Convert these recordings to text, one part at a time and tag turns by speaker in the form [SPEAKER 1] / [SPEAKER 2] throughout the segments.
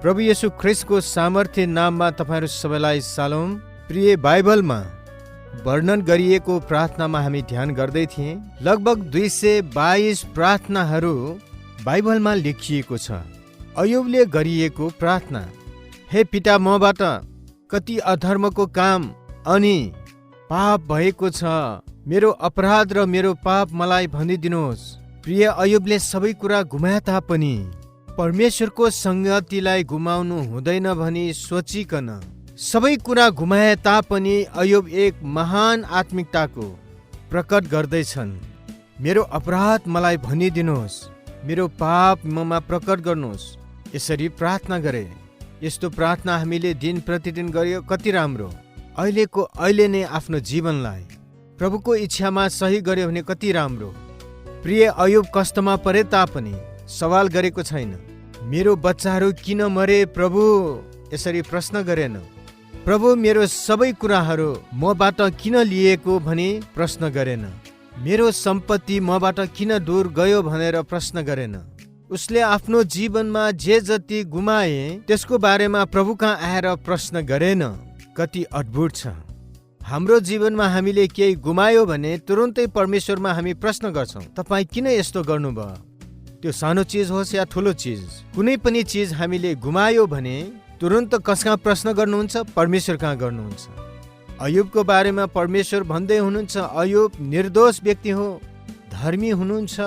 [SPEAKER 1] प्रभु येशू ख्रिस्टको सामर्थ्य नाममा तपाईहरु सबैलाई सलाम। प्रिय, बाइबलमा वर्णन गरिएको प्रार्थनामा हामी ध्यान गर्दै थियौं। लगभग 222 प्रार्थनाहरू बाइबलमा लेखिएको छ। अयुबले गरिएको प्रार्थना, हे पिता, मबाट कति अधर्मको काम अनि पाप भएको छ, मेरो अपराध र मेरो पाप मलाई भनिदिनुहोस्। प्रिय, अयुबले सबै कुरा गुमाए तापनि परमेश्वरको संगतिलाई गुमाउनु हुँदैन भनी सोचिकन सबै कुरा गुमाए तापनि अयुब एक महान आत्मिकताको प्रकट गर्दैछन्। मेरो अपराध मलाई भनिदिनुहोस्, मेरो पाप ममा प्रकट गर्नुहोस्। यसरी प्रार्थना गरे। यस्तो प्रार्थना हामीले दिन प्रतिदिन गरियो कति राम्रो। अहिले नै आफ्नो जीवनलाई प्रभुको इच्छामा सही गर्यो भने कति राम्रो। प्रिय, अयुब कष्टमा परे तापनि सवाल गरेको छैन, मेरो बच्चाहरू किन मरे प्रभु, यसरी प्रश्न गरेन। प्रभु, मेरो सबै कुराहरू मबाट किन लिएको भनी प्रश्न गरेन। मेरो सम्पत्ति मबाट किन दूर गयो भनेर प्रश्न गरेन। उसले आफ्नो जीवनमा जे जति गुमाए त्यसको बारेमा प्रभुकहाँ आएर प्रश्न गरेन। कति अद्भुत छ। हाम्रो जीवनमा हामीले केही गुमायो भने तुरुन्तै परमेश्वरमा हामी प्रश्न गर्छौँ, तपाईँ किन यस्तो गर्नुभयो? त्यो सानो चिज होस् या ठुलो चिज, कुनै पनि चिज हामीले गुमायो भने तुरुन्त कसका प्रश्न गर्नुहुन्छ? परमेश्वर कहाँ गर्नुहुन्छ। अयुबको बारेमा परमेश्वर भन्दै हुनुहुन्छ, अयुब निर्दोष व्यक्ति हो, धर्मी हुनुहुन्छ।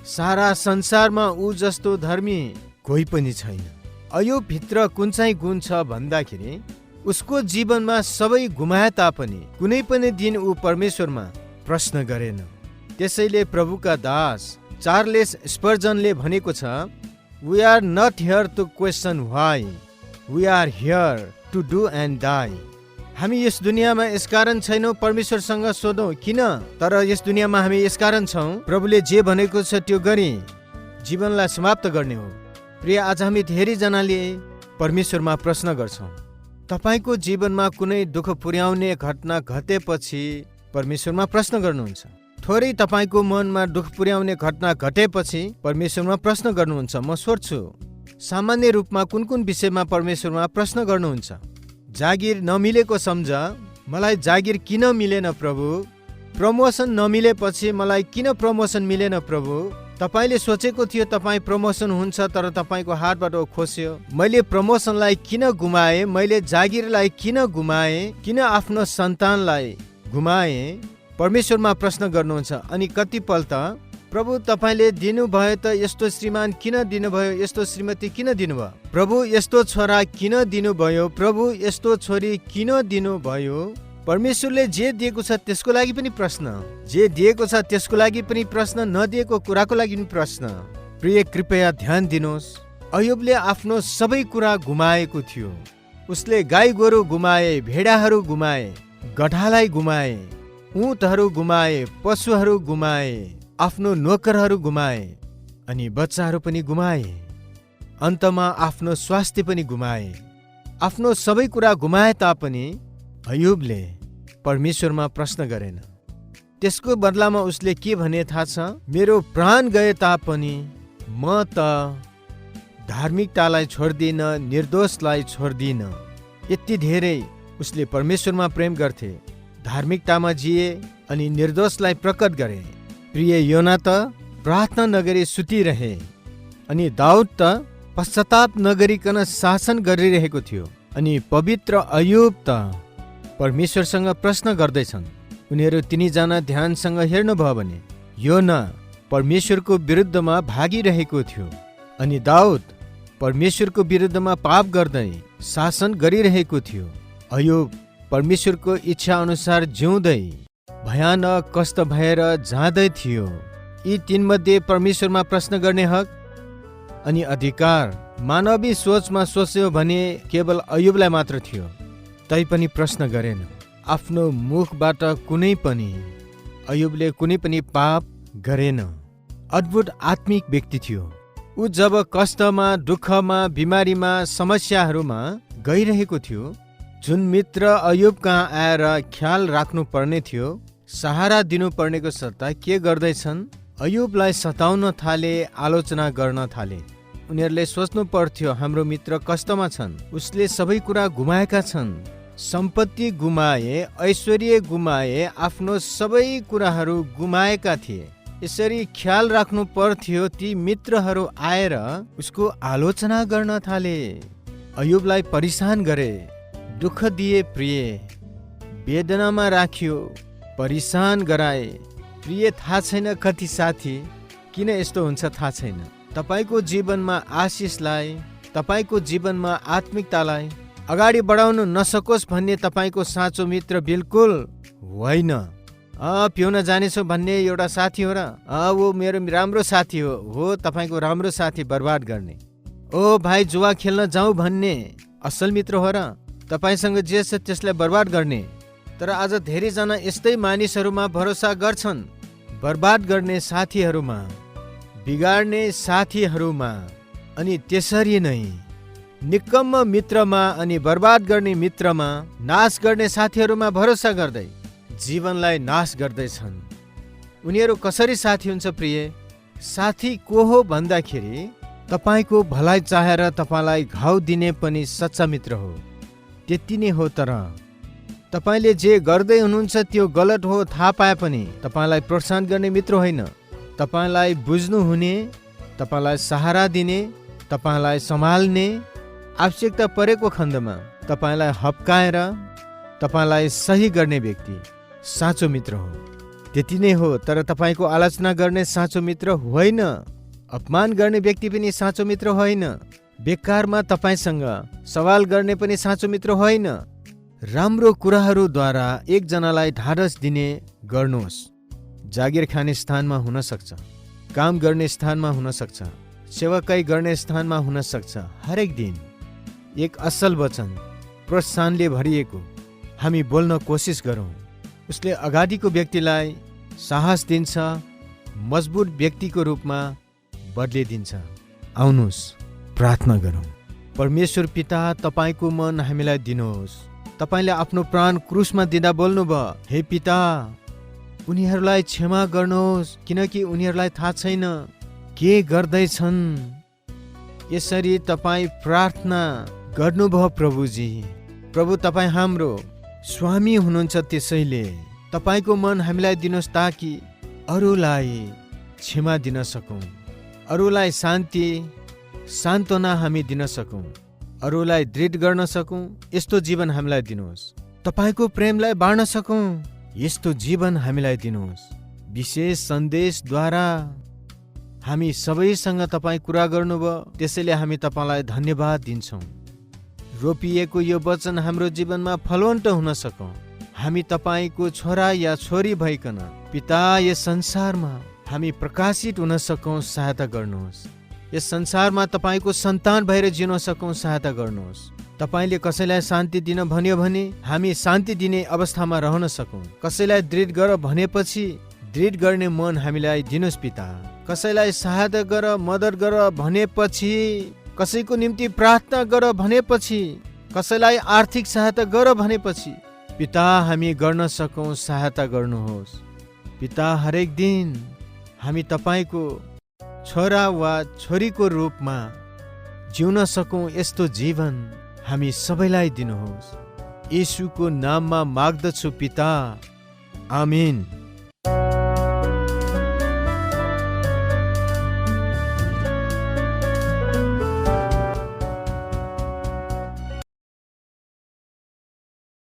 [SPEAKER 1] सारा संसारमा ऊ जस्तो धर्मी कोही पनि छैन। अयुब भित्र कुन चाहिँ गुण छ भन्दाखेरि उसको जीवनमा सबै गुमाए तापनि कुनै पनि दिन ऊ परमेश्वरमा प्रश्न गरेन। त्यसैले प्रभुका दास चार्लेस स्पर्जनले भनेको छ, we are not here to question why, we are here to do and die. हामी यस दुनियाँमा यसकारण छैनौँ परमेश्वरसँग सोधौँ किन, तर यस दुनियाँमा हामी यसकारण छौँ प्रभुले जे भनेको छ त्यो गरी जीवनलाई समाप्त गर्ने हो। प्रिय, आज हामी धेरैजनाले परमेश्वरमा प्रश्न गर्छौँ। तपाईँको जीवनमा कुनै दुःख पुर्याउने घटना घटेपछि परमेश्वरमा प्रश्न गर्नुहुन्छ। थोरै तपाईँको मनमा दुःख पुर्याउने घटना घटेपछि परमेश्वरमा प्रश्न गर्नुहुन्छ। म सोध्छु, सामान्य रूपमा कुन कुन विषयमा परमेश्वरमा प्रश्न गर्नुहुन्छ? जागिर नमिलेको सम्झ, मलाई जागिर किन मिलेन प्रभु? प्रमोसन नमिलेपछि मलाई किन प्रमोसन मिलेन प्रभु? तपाईँले सोचेको थियो तपाईँ प्रमोसन हुन्छ तर तपाईँको हातबाट खोस्यो। मैले प्रमोसनलाई किन गुमाएँ? मैले जागिरलाई किन गुमाएँ? किन आफ्नो सन्तानलाई गुमाएँ? परमेश्वरमा प्रश्न गर्नुहुन्छ। अनि कतिपल्ट प्रभु, तपाईँले दिनुभयो त यस्तो श्रीमान किन दिनुभयो, यस्तो श्रीमती किन दिनुभयो? प्रभु, यस्तो छोरा किन दिनुभयो? प्रभु, यस्तो छोरी किन दिनुभयो? परमेश्वरले जे दिएको छ त्यसको लागि पनि प्रश्न, जे दिएको छ त्यसको लागि पनि प्रश्न, नदिएको कुराको लागि पनि प्रश्न। प्रिय, कृपया ध्यान दिनुहोस्। अयुबले आफ्नो सबै कुरा गुमाएको थियो। उसले गाई गोरु गुमाए, भेडाहरू गुमाए, गधालाई गुमाए, ऊँटहरू गुमाए, पशुहरू गुमाए, आफ्नो नोकरहरू गुमाए अनि बच्चाहरू पनि गुमाए। अन्तमा आफ्नो स्वास्थ्य पनि गुमाए। आफ्नो सबै कुरा गुमाए तापनि अयुबले परमेश्वरमा प्रश्न गरेन। त्यसको बदलामा उसले के भने थाहा छ? मेरो प्राण गए तापनि म त धार्मिकतालाई छोड्दिन, निर्दोषलाई छोड्दिन। यति धेरै उसले परमेश्वरमा प्रेम गर्थे, धार्मिकतामा जिए अनि निर्दोषलाई प्रकट गरे। प्रिय, योना त प्रार्थना नगरी सुतिरहे अनि दाउद त पश्चाताप नगरिकन शासन गरिरहेको थियो। अनि पवित्र अयुब त परमेश्वरसँग प्रश्न गर्दैछन्। उनीहरू तिनीजना ध्यानसँग हेर्नुभयो भने योना परमेश्वरको विरुद्धमा भागिरहेको थियो अनि दाउद परमेश्वरको विरुद्धमा पाप गर्दै शासन गरिरहेको थियो। अयुब परमेश्वरको इच्छा अनुसार जिउँदै भयानक कष्ट भएर जाँदै थियो। यी तीनमध्ये परमेश्वरमा प्रश्न गर्ने हक अनि अधिकार मानवी सोचमा सोच्यो भने केवल अयुबलाई मात्र थियो। तैपनि प्रश्न गरेन। आफ्नो मुखबाट कुनै पनि अयुबले कुनै पनि पाप गरेन। अद्भुत आत्मिक व्यक्ति थियो। ऊ जब कष्टमा, दुःखमा, बिमारीमा, समस्याहरूमा गइरहेको थियो, जुन मित्र अयुब कहाँ आएर ख्याल राख्नु पर्ने थियो, सहारा दिनु पर्नेको सट्टा के गर्दैछन्? अयुबलाई सताउन थाले, आलोचना गर्न थाले। उनीहरूले सोच्नु पर्थ्यो हाम्रो मित्र कष्टमा छन्, उसले सबै कुरा गुमाएका छन्, सम्पत्ति गुमाए, ऐश्वर्य गुमाए, आफ्नो सबै कुराहरू गुमाएका थिए। यसरी ख्याल राख्नु पर्थ्यो। ती मित्रहरू आएर उसको आलोचना गर्न थाले, अयुबलाई परेशान गरे, दुःख दिए, प्रिय वेदनामा राख्यो, परेशान गराए। प्रिय थाहा छैन कति साथी किन यस्तो हुन्छ थाहा छैन। तपाईँको जीवनमा आशिषलाई, तपाईँको जीवनमा आत्मिकतालाई अगाडि बढाउनु नसकोस् भन्ने तपाईँको साँचो मित्र बिल्कुल होइन। पिउन जानेछौ भन्ने एउटा साथी हो र? वो मेरो राम्रो साथी हो। तपाईँको राम्रो साथी बर्बाद गर्ने। ओ भाइ, जुवा खेल्न जाउँ भन्ने असल मित्र हो र? तपाईँसँग जे छ त्यसलाई बर्बाद गर्ने। तर आज धेरैजना यस्तै मानिसहरूमा भरोसा गर्छन्, बर्बाद गर्ने साथीहरूमा, बिगार्ने साथीहरूमा, अनि त्यसरी नै निकम्म मित्रमा अनि बर्बाद गर्ने मित्रमा, नाश गर्ने साथीहरूमा भरोसा गर्दै जीवनलाई नाश गर्दैछन्। उनीहरू कसरी साथी हुन्छ प्रिय? साथी को हो भन्दाखेरि तपाईँको भलाइ चाहेर तपाईँलाई घाउ दिने पनि सच्चा मित्र हो। त्यति नै हो। तर तपाईँले जे गर्दै हुनुहुन्छ त्यो गलत हो थाहा पाए पनि तपाईँलाई प्रोत्साहन गर्ने मित्र होइन। तपाईँलाई बुझ्नुहुने, तपाईँलाई सहारा दिने, तपाईँलाई सम्हाल्ने, आवश्यकता परेको खण्डमा तपाईँलाई हप्काएर तपाईँलाई सही गर्ने व्यक्ति साँचो मित्र हो। त्यति नै हो। तर तपाईँको आलोचना गर्ने साँचो मित्र होइन। अपमान गर्ने व्यक्ति पनि साँचो मित्र होइन। बेकारमा तपाईँसँग सवाल गर्ने पनि साँचो मित्र होइन। राम्रो कुराहरूद्वारा एकजनालाई ढाडस दिने गर्नुहोस्। जागिर खाने स्थानमा हुन सक्छ, काम गर्ने स्थानमा हुन सक्छ, सेवाकाई गर्ने स्थानमा हुन सक्छ। हरेक दिन एक असल वचन प्रोत्साहनले भरिएको हामी बोल्न कोसिस गरौँ। उसले अगाडिको व्यक्तिलाई साहस दिन्छ, मजबुत व्यक्तिको रूपमा बदलिदिन्छ। आउनुहोस् प्रार्थना गरौँ। परमेश्वर पिता, तपाईँको मन हामीलाई दिनुहोस्। तपाईँले आफ्नो प्राण क्रुसमा दिँदा बोल्नुभयो, हे पिता उनीहरूलाई क्षमा गर्नुहोस् किनकि उनीहरूलाई थाहा छैन के गर्दैछन्। यसरी तपाईँ प्रार्थना गर्नुभयो प्रभुजी। प्रभु तपाईँ हाम्रो स्वामी हुनुहुन्छ, त्यसैले तपाईँको मन हामीलाई दिनुहोस् ताकि अरूलाई क्षमा दिन सकौँ, अरूलाई शान्ति सान्त्वना हामी दिन सकौँ, अरूलाई दृढ गर्न सकौँ। यस्तो जीवन हामीलाई दिनुहोस्। तपाईँको प्रेमलाई बाँड्न सकौँ, यस्तो जीवन हामीलाई दिनुहोस्। विशेष सन्देशद्वारा हामी सबैसँग तपाईँ कुरा गर्नुभयो, त्यसैले हामी तपाईँलाई धन्यवाद दिन्छौँ। रोपिएको यो वचन हाम्रो जीवनमा फलवन्त हुन सकौँ। हामी तपाईँको छोरा या छोरी भइकन पिता यस संसारमा हामी प्रकाशित हुन सकौँ, सहायता गर्नुहोस्। यस संसारमा तपाईँको सन्तान भएर जिउन सकौँ, सहायता गर्नुहोस्। तपाईँले कसैलाई शान्ति दिन भन्यो भने हामी शान्ति दिने अवस्थामा रहन सकौँ। कसैलाई दृढ गर भनेपछि दृढ गर्ने मन हामीलाई दिनुहोस् पिता। कसैलाई सहायता गर, मद्दत गर भनेपछि, कसैको निम्ति प्रार्थना गर भनेपछि, कसैलाई आर्थिक सहायता गर भनेपछि पिता हामी गर्न सकौँ, सहायता गर्नुहोस्। पिता हरेक दिन हामी तपाईँको छोरा वा छोरीको रूपमा जिउन सकौँ, यस्तो जीवन हामी सबैलाई दिनुहोस्। येशूको नाममा माग्दछु पिता, आमेन।